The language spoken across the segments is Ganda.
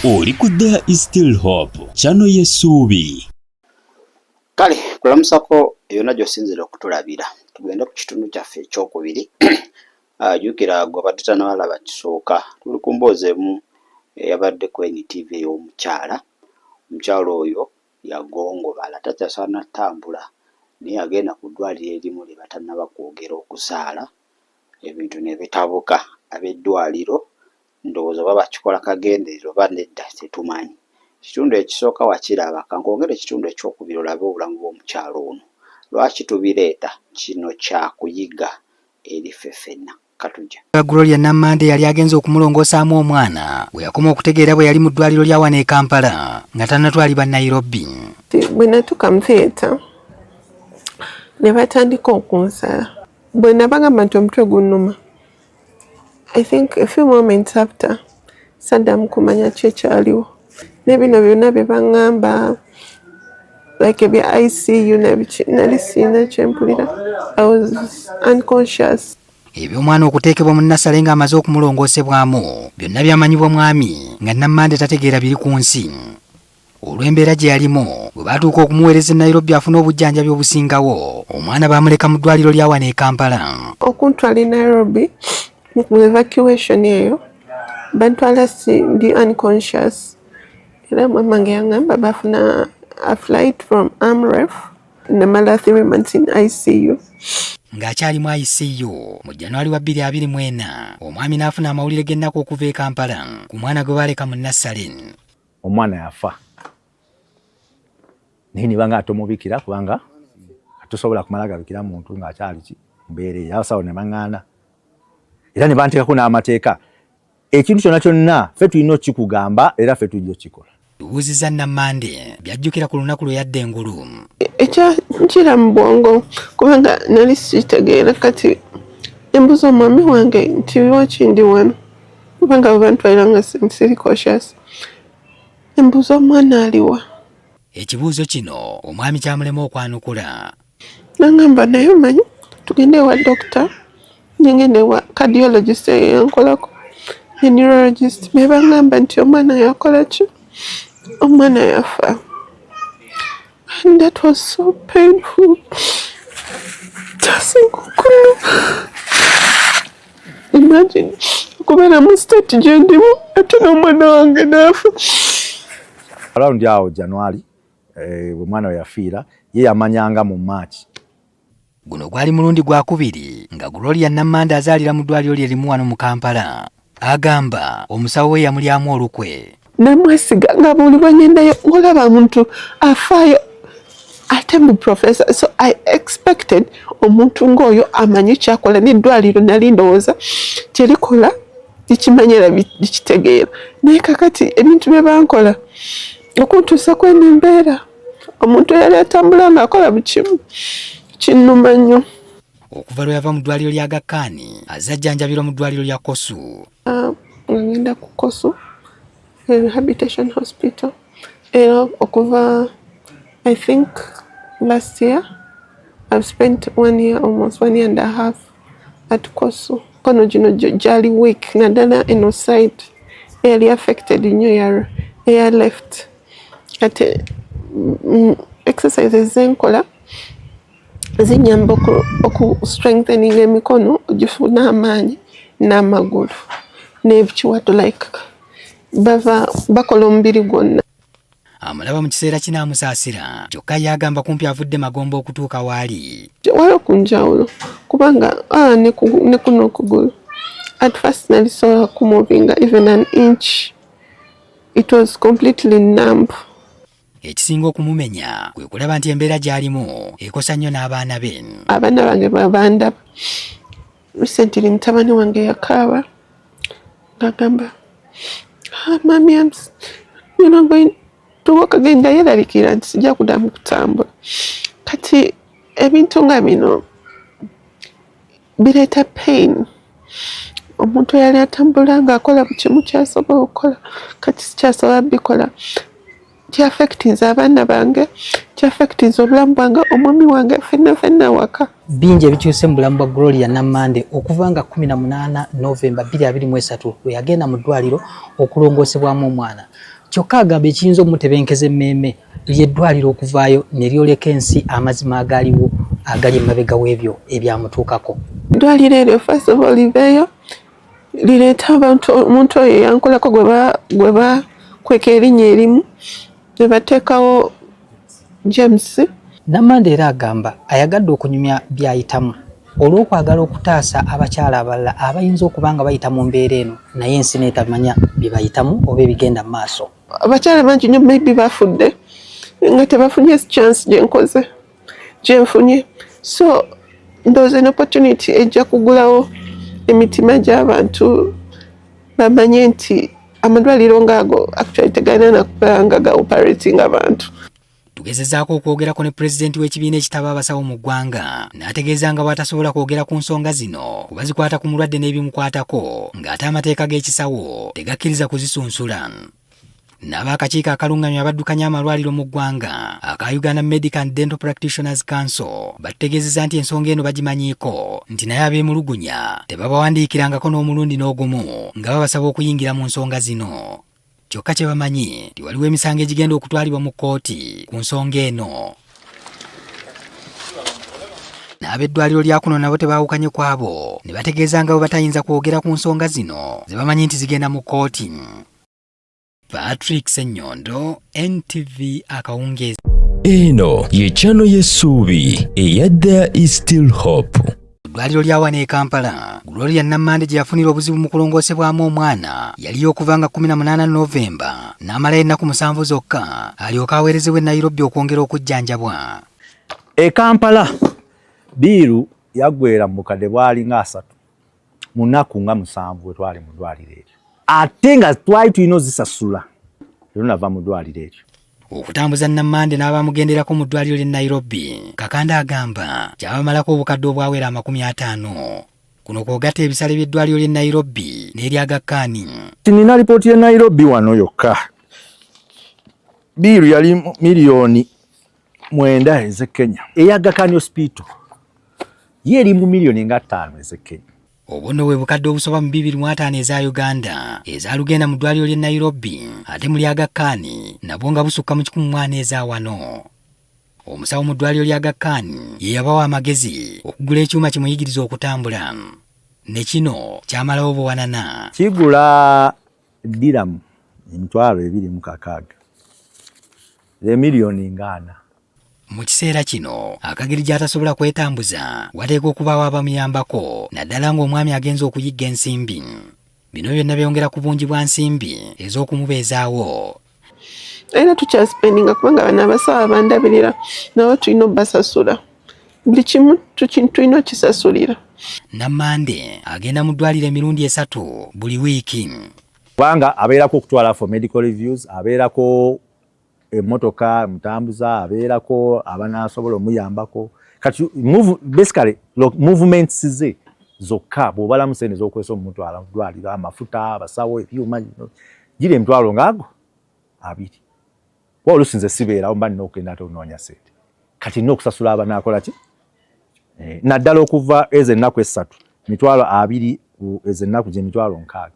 Oli ku There is Still Hope, channel y'essuubi. Kale kulamusako yonna gy'osinzira okutulabira, tugende ku kitundu kyaffe ekyokubiri. Ah, jjukira gwe abadde tanalaba kisooka, tuli ku mboozi emu eyabadde ku NTV ey'omukyala. Omukyala oyo yagongobala, takyasobola na ttambula, naye yagenda ku ddwaliro erimu lye batannaba kwogera okuzaala, ebintu ne bitabuka. Ab'eddwaliro ndowooza oba bakikola kagenderere oba nedda tetumanyi. Ekitundu ekisooka wakiraba, kankwongere ekitundu ekyokubiri olabe obulamu bw'omukyala ono. Lwaki tubireeta? Kino kyakuyiga eri ffe ffenna. Katujja. Gloria Nammande yali agenze okumulongoosaamu omwana bwe yakoma okutegeera bwe yali mu ddwaliro lya wano e Kampala nga tannatwalibwa Nairobi. Bwe natuuka mu theatre ne batandika okunsala, bwe nabagamba nti omutwe gunnuma, I think a few moments after saddamu kumanya ki ekyaliwo, ne bino byonna bye baŋŋamba like ebya ICU nabiki, nali sirina kyempulira, I was unconscious. Eby'omwana okuteekebwa mu nnasale ng'amaze okumulongoosebwamu byonna byamanyibwa mwami nga Nammande tategeera biri ku nsi. Olw'embeera gye yalimu, bwe baatuuka okumuweereza e Nairobi afune obujjanjabi obusingawo, omwana baamuleka mu ddwaliro lya wano e Kampala. Okuntwala e Nairobi mu evacuation eyo, bantwala si ndi unconscious, era mama wange yaŋŋamba bafuna a flight from Amref, namala 3 months in ICU. Ng'akyali mu ICU mu January wa 2024, omwami n'afuna amawulire g'ennaku okuva e Kampala ku mwana gwe baaleka mu nassale. Omwana yafa, naye nibanga atomubikira kubanga tosobola kumala gabikira muntu ng'akyali ki mbeera eyo. Abasawo ne baŋŋaana era ne banteekako n'amateeka, ekintu kyonna kyonna ffe tulina okikugamba era ffe tujja okikola. Tubuuzizza Nammande byajjukira ku lunaku lwe yadda engulu. Ekyankira mu bwongo, kubanga nali sikitegeera, kati embuza omwami wange nti lwaki ndi wano, kubanga bwe bantwalira nga siri conscious, embuza omwana aliwa? Ekibuuzo kino omwami kyamulema okwanukula. Nangamba, naye omanyi tugende ewa dokita, nengenda ewa cardiologist eyankolako ne neurologist, be bangamba nti omwana yakola ki, omwana yafa, and that was so painful. Kyasinga okunuma, imagine okubeera mu state gyendimu ate n'omwana wange n'afa. Around awo January bwe mwana we yafiira, ye yamanyanga mu March. Guno gwali mulundi gwakubiri nga Gloria Nammanda azaalira mu ddwaliro lye limu wano mu Kampala. Agamba omusawo we yamulyamu olukwe. Namwesiga nga buli bwengendayo olaba muntu afaayo, ate mu professor, so I expected omuntu ng'oyo amanyi kyakola, n'eddwaliro nali ndowooza kyerikola likimanyi era likitegeera, naye kakati ebintu bye bankola okuntuusa kweno embeera, omuntu eyali atambula ng'akola bukimu, kinnuma nnyo. Okuva lwe yava mu ddwaliro lya Aga Khan, azze ajjanjabirwa mu ddwaliro lya COSU. Ah, nga ngenda ku COSU Rehabilitation Hospital, era okuva I think last year I've spent one year, almost one year and a half at COSU. Kono gino gyali weak, naddala eno side eyali affected nnyo eya left. Kati exercises zenkola zinyamba oku strengthening emikono ogifuna amaanyi n'amagulu n'ekiwato, like bava bakola omubiri gwonna. Amulaba mu kiseera kino amusaasira, kyokka ye agamba kumpi avudde magombe okutuuka waali. Waliwo ku njawulo kubanga ne kuno okugulu at first nali sobola kumovinga even an inch, it was completely numb. Ekisinga okumumenya kwe kulaba nti embeera gy'alimu ekosa nnyo n'abaana be. Abaana bange babandaba, recently mutabani wange yakaaba ng'agamba, "Ah, mummy, I'm going to walk again," nga yeeraliikirira nti sijja kuddamu kutambula. Kati ebintu nga bino bireeta pain. Omuntu eyali atambula ng'akola buli kimu kyasobola okukola, kati sikyasobola bikola. Kyaffectinze abaana bange, kyaffectinze obulamu bwange, omwami wange, fenna fenna waka. Bingi ebikyuse mu bulamu bwa Gloria Nammande okuva nga 18 Novemba 2023 lwe yagenda mu ddwaliro okulongoosebwamu omwana. Kyokka agamba ekiyinza omutebenkeza emmeeme ly'eddwaliro okuvaayo ne lyoleka ensi amazima agaaliwo agali emabega w'ebyo ebyamutuukako. Eddwaliro eryo first of all liveeyo lireeta abantu omuntu oyo yankolako gwe bakweka erinnya erimu ne bateekawo James. Namanda era agamba ayagadde okunyumya by'ayitamu olw'okwagala okutaasa abakyala abalala abayinza okuba nga bayita mu mbeera eno naye ensi n'etamanya bye bayitamu oba ebigenda mu maaso. Abakyala bangi nnyo maybe bafudde nga tebafunye chance gyenkoze gyenfunye, so ndowooza an opportunity ejja kugulawo emitima gy'abantu bamanye nti amalwaliro ngaago actually tegalina nakubeera nga ga operating abantu. Tugezezaako okwogerako ne pulezidenti w'ekibiina ekitaba abasawo mu ggwanga n'ategeeza nga bw'atasobola kwogera ku nsonga zino kuba zikwata ku mulwadde n'ebimukwatako ng'ate amateeka g'ekisawo tegakkiriza kuzisunsula. N'ab'akakiiko akalungamya abaddukanya amalwaliro mu ggwanga aka Uganda Medical and Dental Practitioners Council batutegeezezza nti ensonga eno bagimanyiiko nti naye abeemulugunya tebabawandiikirangako n'omulundi n'ogumu nga babasaba okuyingira mu nsonga zino. Kyokka kye bamanyi nti waliwo emisango egigenda okutwalibwa mu kkooti ku nsonga eno. N'ab'eddwaliro lya kuno nabo tebaawukanye ku abo ne bategeeza nga bwe batayinza kwogera ku nsonga zino ze bamanyi nti zigenda mu kkooti. Patrick Ssenyondo, NTV akawungeezi. Eno ye channel y'essuubi eya There is Still Hope. Eddwaliro lya wano e Kampala, Gloria Nammande gye yafunira obuzibu mu kulongoosebwamu omwana yaliyo okuva nga 18 Novemba n'amalayo ennaku 7 zokka alyoke aweerezebwe e Nairobi okwongera okujjanjabwa. E Kampala biiru yaggwera mu bukadde bwali nga 3 mu nnaku nga 7 we twali mu ddwaliro eryo, ate nga twali tulina ozisasula lunava mu ddwaliro eryo. Okutambuza Nammande n'abamugenderako mu ddwaliro ly'e Nairobi, Kakande agamba kyabamalako obukadde obwawera 50. Kuno kw'ogatta ebisale by'eddwaliro ly'e Nairobi n'erya Aga Khan. Nina lipooti y'e Nairobi wano yokka. Biiru yali miliyoni 9 ez'e Kenya. Eya Aga Khan Hospital ye eri mu miliyoni nga 5 ez'e Kenya. Obwo nno bwe bukadde obusoba mu 25 eza Uganda ezaalugenda mu ddwaliro ly'e Nairobi ate mu lya Aga Khan nabwo nga busukka mu 104 eza wano. Omusawo mu ddwaliro lya Aga Khan ye yabawa amagezi okugula ekyuma kimuyigiriza okutambula. Ne kino kyamalawo buwanana. Kigula diramu 26,000 ze miliyoni nga 4. Mu kiseera kino akageri gy'atasobola kwetambuza wateekwa okubaawo abamuyambako naddala ng'omwami agenze okuyigga ensimbi. Bino byonna byongera ku bungi bwa nsimbi ez'okumubeezaawo. Era tukyasipendinga kubanga bano abasawo abandabirira nabo tulina obbasasula. Buli kimu tulina okisasulira. Nammande agenda mu ddwaliro emirundi 3 buli wiiki. Kubanga abeerako okutwala for medical reviews, abeerako emmotoka mutambuza, abeerako abanaasobola omuyambako. Kati basically movements ze zokka bw'obalamu ssente z'okozesa omutwala mu ddwaliro, amafuta, abasawo, ebyuma, giri emitwalo ng'ago 20. Kuba oluusi nze sibeerawo mba nina okugenda ate onoonya ssente. Kati nina okusasula abanaakola ki? Naddala okuva ezo ennaku 3, mitwalo 20 ku ezo ennaku gye mitwalo 60.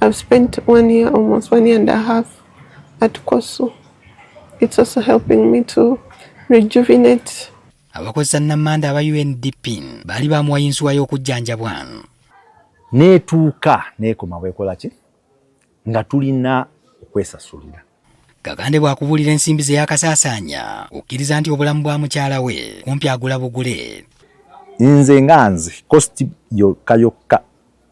I've spent 1 year, almost 1 year and a half at COSU. It's also helping me to rejuvenate. Abakozesa Nammande aba UNDP baali bamuwa yinsuwa y'okujjanjabwa. Neetuuka neekoma bwekola ki nga tulina okwesasulira. Kakande bw'akubuulira ensimbi ze yakasaasaanya okkiriza nti obulamu bwa mukyala we kumpi agula bugule. Nze nga nze cost yokka yokka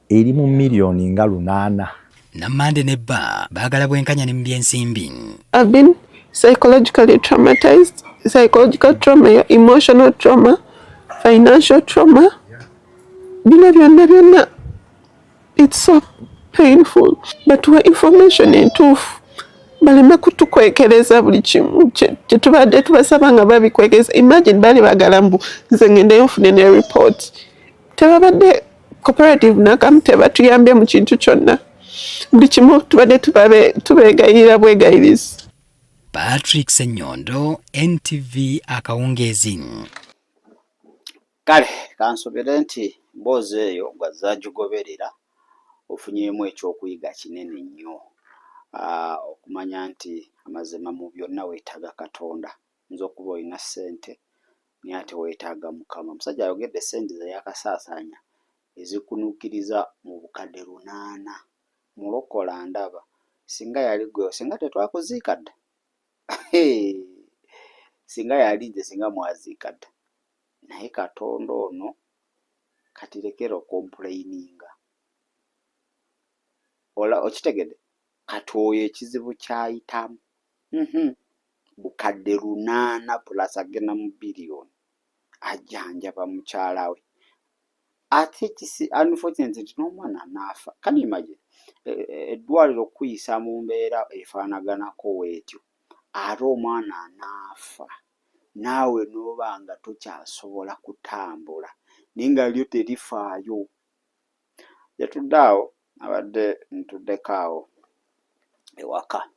eri mu miliyoni nga 8. Nammande ne bba baagala bwenkanya ne mu by'ensimbi. I've been psychologically traumatized, psychological trauma, emotional trauma, financial trauma. Bino byonna byonna, it's so painful. But we information entuufu baleme kutukwekereza buli kimu kye tubadde tubasaba nga babikwekereza. Imagine baali baagala mbu nze ngendeyo nfune ne report. Tebabadde cooperative nakamu, tebatuyambye mu kintu kyonna. Buli kimu tubadde tubeegayirira bwegayirizi. Patrick Ssenyondo, NTV akawungeezi. Kale kansuubire nti emboozi eyo gw'azze agigoberera ofunyeemu ekyokuyiga kinene nnyo okumanya nti amazima mu byonna weetaaga Katonda. Oyinza okuba olina ssente naye ate weetaaga Mukama. Omusajja ayogedde ssente ze yaakasaasaanya ezikunuukiriza mu bukadde 800. Mulokola ndaba singa yali ggwe singa tetwakuziika dda? Singa yali nze singa mwaziika dda. Naye Katonda ono kati lekera okompuleyininga. Okitegedde? Kati oyo ekizibu ky'ayitamu bukadde 800 plus agenda mu biliyoni ajjanjaba mukyala we. Ate kisi unfortunately nti n'omwana n'afa. Can you imagine? Eddwaliro okukuyisa mu mbeera efaanaganako bw'etyo ate omwana n'afa naawe n'oba nga tokyasobola kutambula naye nga lyo terifaayo. Yatudde awo abadde ntuddeko awo ewaka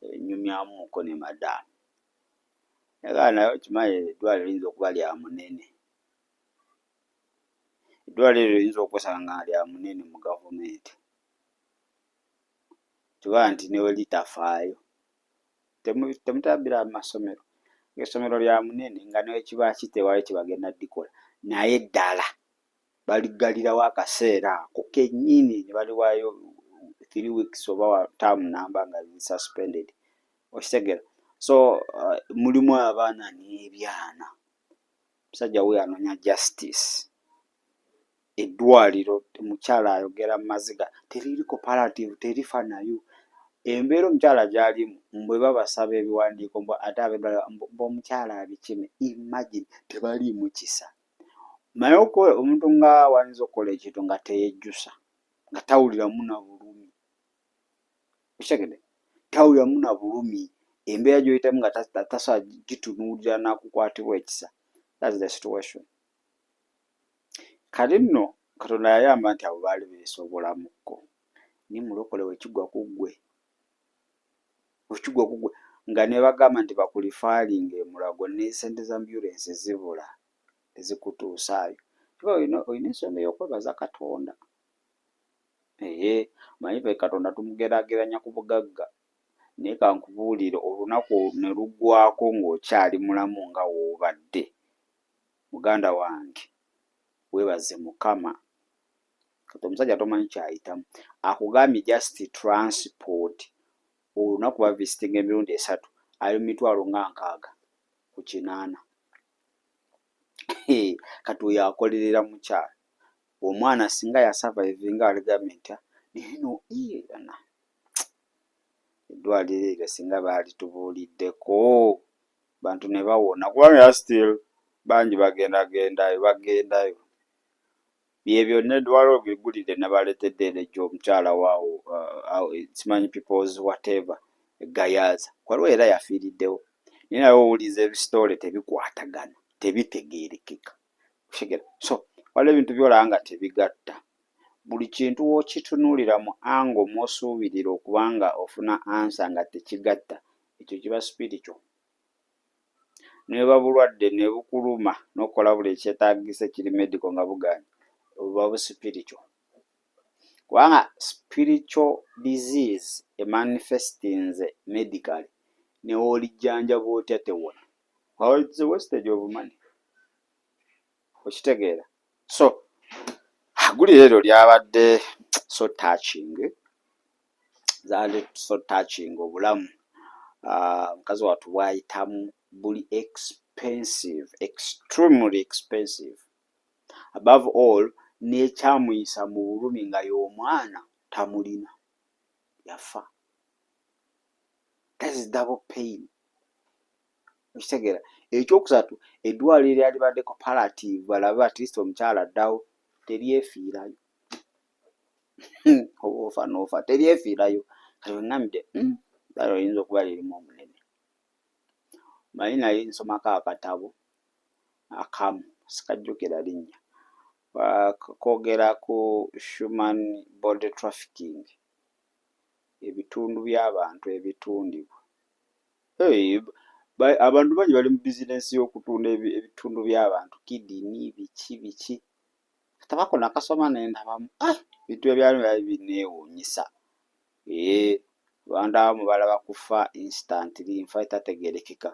nnyumyamuko ne madaamu. Yagamba naye okimanyi eddwaliro liyinza okuba lya munene. Eddwaliro eryo liyinza okwesanga nga lya munene mu gavumenti. Kiba nti ne bwe litafaayo temutera bbiraba mu masomero ng'essomero lya munene nga ne bwe kiba ki tewali kye bagenda ddikola naye ddala baliggalirawo akaseera ako kennyini ne baliwaayo 3 weeks oba term nnamba nga liri suspended. Okitegeera? So mulimu abaana n'ebyana. Omusajja wuuyo anoonya justice. Eddwaliro omukyala ayogera mu maziga teriri cooperative terifa nayo. Embeera omukyala gy'alimu bwe babasaba ebiwandiiko mbu ate ab'eddwaliro mbu omukyala abikime. Imagine tebaliimu kisa. Naye omuntu nga w'ayinza okukola ekintu nga teyejjusa nga tawuliramu na bulumi. Okitegedde? Tawuliramu na bulumi. Embeera gy'oyitamu nga tasobola gitunuulira n'akukwatibwa ekisa. That's the situation. Kati nno Katonda yayamba nti abo baali beesobolamukko. Naye mulokole bwe kigwa ku ggwe, bwe kigwa ku ggwe nga ne bagamba nti bakureferinga e Mulago ne ssente za ambulance zibula ezikutuusaayo. Olina ensonga ey'okwebaza Katonda. Eeh omanyi ffe Katonda tumugeraageranya ku bugagga naye ka nkubuulire olunaku ne luggwaako ng'okyali mulamu nga w'obadde, muganda wange weebaze Mukama. Kati omusajja tomanyi ky'ayitamu. Akugambye just transport olunaku bavisitinga emirundi esatu ali mu mitwalo nga 68. Kati oyo akolerera mukyala. Omwana singa yasurvivinga waligambye nti naye no eddwaliro eryo singa baalitubuuliddeko bantu ne bawona kubanga era still bangi bagendagendayo bagendayo. Bye byonna waliwo eggulire nabaleetedde eno ejjo omukyala waawo simanyi people's whatever e Gayaza waliwo era yafiiriddewo naye naye owuliriza ebisitoole tebikwatagana tebitegeerekeka. Okitegeera? So waliwo ebintu by'olaba nga tebigatta. Buli kintu w'okitunuulira mu angle mw'osuubirira okuba nga ofuna answer nga tekigatta ekyo kiba spiritual. Ne bwe buba bulwadde ne bukuluma n'okola buli ekyetaagisa ekiri medical nga bugaanye buba bu spiritual. Kubanga spiritual disease emanifestinze medically ne w'olijjanjaba otya tewona. It's a wastage of money. Okitegeera? So eggulire eryo lyabadde so touching, zaali so touching obulamu mukazi wattu bw'ayitamu buli expensive, extremely expensive. Above all n'ekyamuyisa mu bulumi nga y'omwana tamulina yafa. That is double pain. Okitegeera? Ekyokusatu eddwaliro eryalibadde cooperative balabe at least omukyala addawo teryefiirayo. Oba ofa n'ofa teryefiirayo. Kati we ŋŋambye eddwaliro liyinza okuba lirimu omunene. Mmanyi nali nsomako akatabo akamu sikajjukira linnya koogera ku human body trafficking, ebitundu by'abantu ebitundibwa. Hey, abantu bangi bali mu bizinensi y'okutunda ebitundu by'abantu, kidini, biki biki. Katabako nakasoma nendabamu ah, ebintu ebyalimu byali bineewuunyisa. Ee, abantu abamu balaba kufa instantly, nfa etategeerekeka.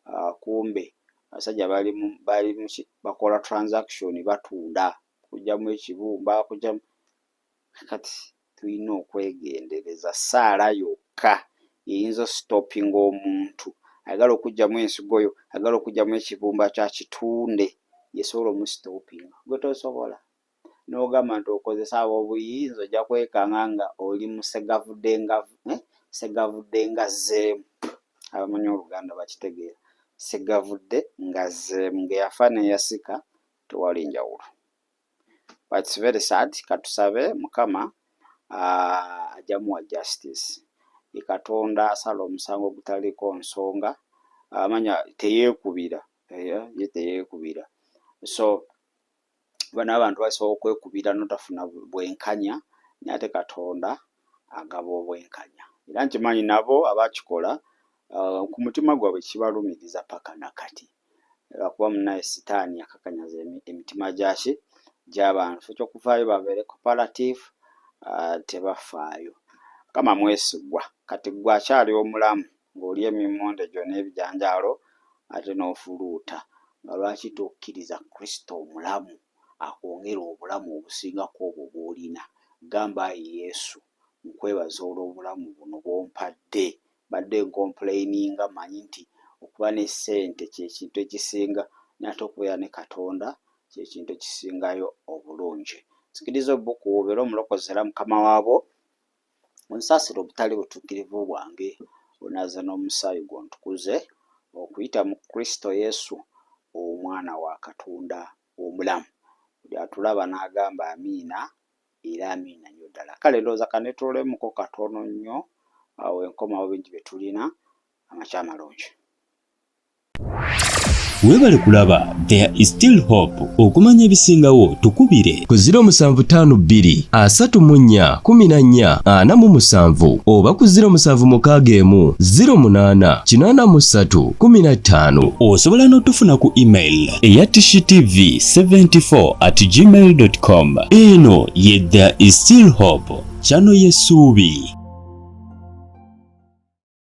Ah, kumbe abasajja bali mu bali mu bakola transaction, batunda kujjamu ekibumba, kujjamu. Kati tulina okwegendereza. Ssaala yokka y'eyinza ositopinga omuntu ayagala okujjamu ensigo yo, ayagala okujjamu ekibumba kya kitunde, yesobola omusitopinga. Gwe tosobola. N'ogamba nti okozesa ab'obuyinza, ojja kwekanga nga oli mu segavudde nga eh, segavudde nga zzeemu. Abamanyi Oluganda bakitegeera. Segavudde nga zzeemu, ng'eyafa n'eyasika tewali njawulo. But it's very sad. Katusabe Mukama ajja muwa justice. Ye Katonda asala omusango ogutaliiko nsonga, amanya teyeekubira, ye teyeekubira. So bano abantu basobola okwekubira notafuna bwenkanya, naye ate Katonda agaba obwenkanya. Era nkimanyi nabo abakikola ku mutima gwabwe kibalumiriza paka nakati, lwakuba munaye sitaani akakanyaza emitima gyaki gy'abantu. So ekyokuvaayo babeere cooperative, tebafaayo. Mukama mwesigwa. Kati gwe akyali omulamu ng'olya emimmonde gyo n'ebijanjaalo ate n'ofuluuta, nga lwaki tokkiriza Kristo omulamu akwongere obulamu obusingako obwo bw'olina? Gamba, ayi Yesu, nkwebaza olw'obulamu buno bw'ompadde. Mbadde nkompuleyininga, mmanyi nti okuba ne ssente kye kintu ekisinga, naye ate okubeera ne Katonda kye kintu ekisingayo obulungi. Nzikiriza obukuwa obeere omulokozi era Mukama waabwo. Onsaasire obutali butuukirivu bwange, onaaze n'omusaayi gwo ontukuze okuyita mu Kristo Yesu, Omwana wa Katonda omulamu. Buli atulaba n'agamba amiina era amiina nnyo ddala. Kale ndowooza kanetoolemuko katono nnyo awo enkomawo, bingi bye tulina. Amakya amalungi. Webale kulaba There is Still Hope. Okumanya ebisingawo tukubire ku 0752 34 14 47 oba ku 0761 08 83 15. Osobola n'otufuna ku email eya tishitv74 at gmail.com. Eno ye There is Still Hope, channel y'essuubi.